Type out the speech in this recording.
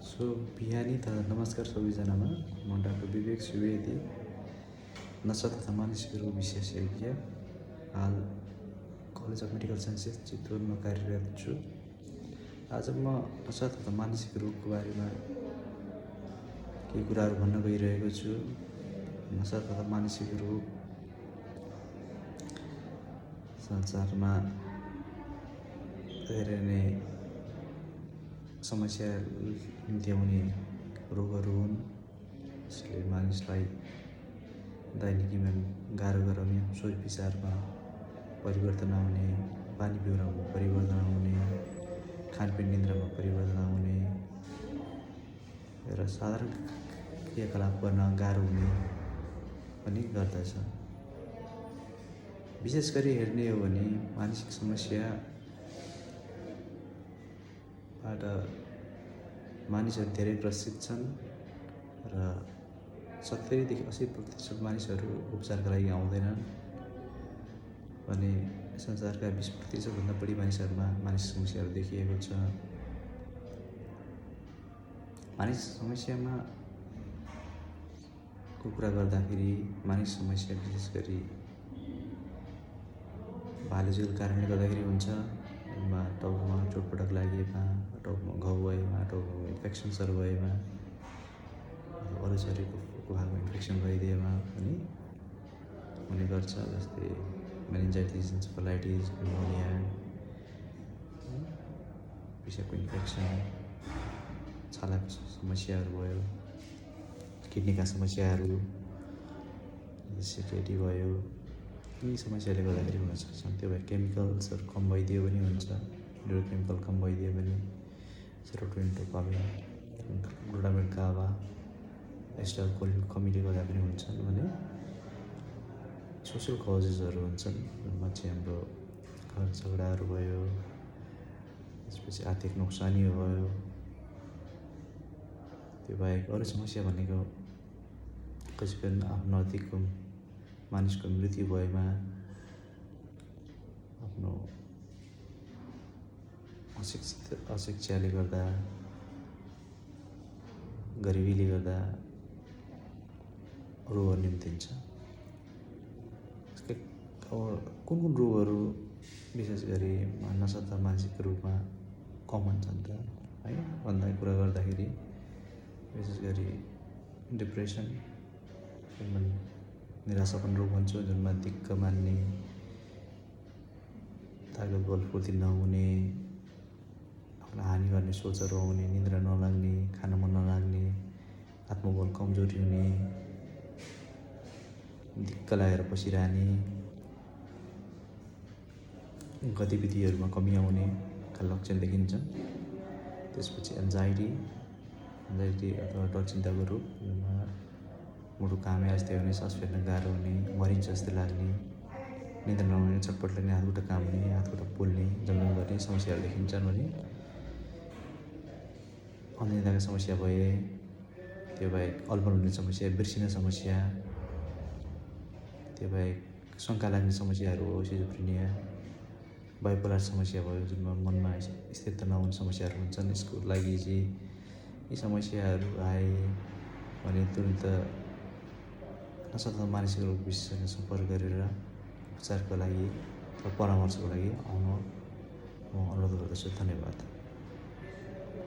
So बिहानी तथा नमस्कार सबैजनामा। म डाक्टर विवेक सुवेदी, नशा तथा मानसिक रोग विशेषज्ञ, हाल कलेज अफ मेडिकल साइन्सेस चितवनमा कार्यरत छु। आज म नशा तथा मानसिक रोगको बारेमा केही कुराहरू भन्न गइरहेको छु। नशा तथा मानसिक रोग संसारमा धेरै नै समस्या निम्ति आउने रोगहरू हुन्, जसले मानिसलाई दैनिकीमा गाह्रो गराउने, सोच विचारमा परिवर्तन आउने, बानी बेहोरामा परिवर्तन आउने, खानपिन निन्द्रामा परिवर्तन आउने र साधारण क्रियाकलाप गर्न गाह्रो हुने पनि गर्दछ। विशेष गरी हेर्ने हो भने मानसिक समस्याबाट मानिसहरू धेरै ग्रसित छन् र 70 देखि 80% मानिसहरू उपचारका लागि आउँदैनन् भने संसारका 20% भन्दा बढी मानिसहरूमा मानसिक समस्याहरू देखिएको छ। मानसिक समस्यामा को कुरा गर्दाखेरि मानसिक समस्या विशेष गरी बायोलोजिकल कारणले गर्दाखेरि हुन्छ। टाउकोमा चोटपटक लागेमा, टाउकोमा घाउ भएमा, टाउकोमा इन्फेक्सन्सहरू भएमा, अरू शरीरको भागमा इन्फेक्सन भइदिएमा पनि हुने गर्छ। जस्तै मेनिन्जाइटिस, इन्सेफेलाइटिस, न्युमोनिया, पिसाबको इन्फेक्सन, छालाको समस्याहरू भयो, किडनीका समस्याहरू, एसिडिटी भयो, यी समस्याले गर्दाखेरि हुन सक्छन्। त्यो भए केमिकल्सहरू कम भइदियो भने हुन्छ, न्युरोकेमिकल कम भइदियो भने, सेरोटोनिन डोपामिन, ग्लुटामेट गाबा, एसिटाइलकोलिन कमीले गर्दा पनि हुन्छन् भने सोसल कजेसहरू हुन्छन्, जसमा चाहिँ हाम्रो घर झगडाहरू भयो, त्यसपछि आर्थिक नोक्सानी भयो। त्यो बाहेक अरू समस्या भनेको कसैको आफ्नो नजिकको मानिसको मृत्यु भएमा, आफ्नो अशिक्षाले गर्दा, गरिबीले गर्दा रोगहरू निम्तिन्छ। कुन रोगहरू विशेष गरी नशा तथा मानसिक रूपमा कमन छन् त है भन्दा कुरा गर्दाखेरि विशेष गरी डिप्रेसन, निराशापन रोग भन्छौँ, जुनमा दिक्क मान्ने, तागत बल फुर्ती नहुने, आफूलाई हानि गर्ने सोचहरू आउने, निद्रा नलाग्ने, खान मन नलाग्ने, आत्मबल कमजोरी हुने, दिक्क लागेर बसिरहने, गतिविधिहरूमा कमी आउने का लक्षण देखिन्छन्। त्यसपछि एन्जाइटी अथवा डर चिन्ताको रोग, जसमा मुटु कामै जस्तै हुने, सास फेर्न गाह्रो हुने, मरिन्छ जस्तै लाग्ने, निद्रा नहुने, चटपट लाग्ने, हातखुट्टा काम्ने, हातखुट्टा पोल्ने, जमजम गर्ने समस्याहरू देखिन्छन् भने अनिद्राका समस्या भए, त्यो बाहेक अल्मल हुने समस्या, बिर्सिने समस्या, त्यो बाहेक शङ्का लाग्ने समस्याहरू हो, सिजोफ्रेनिया, बाइपोलर समस्या भयो, जुनमा मनमा स्थिरता नहुने समस्याहरू हुन्छन्। यसको लागि चाहिँ यी समस्याहरू आए भने तुरन्त नशा तथा मानसिक रोग विशेषज्ञसँग सम्पर्क गरेर उपचारको लागि र परामर्शको लागि आउन म अनुरोध गर्दछु। धन्यवाद।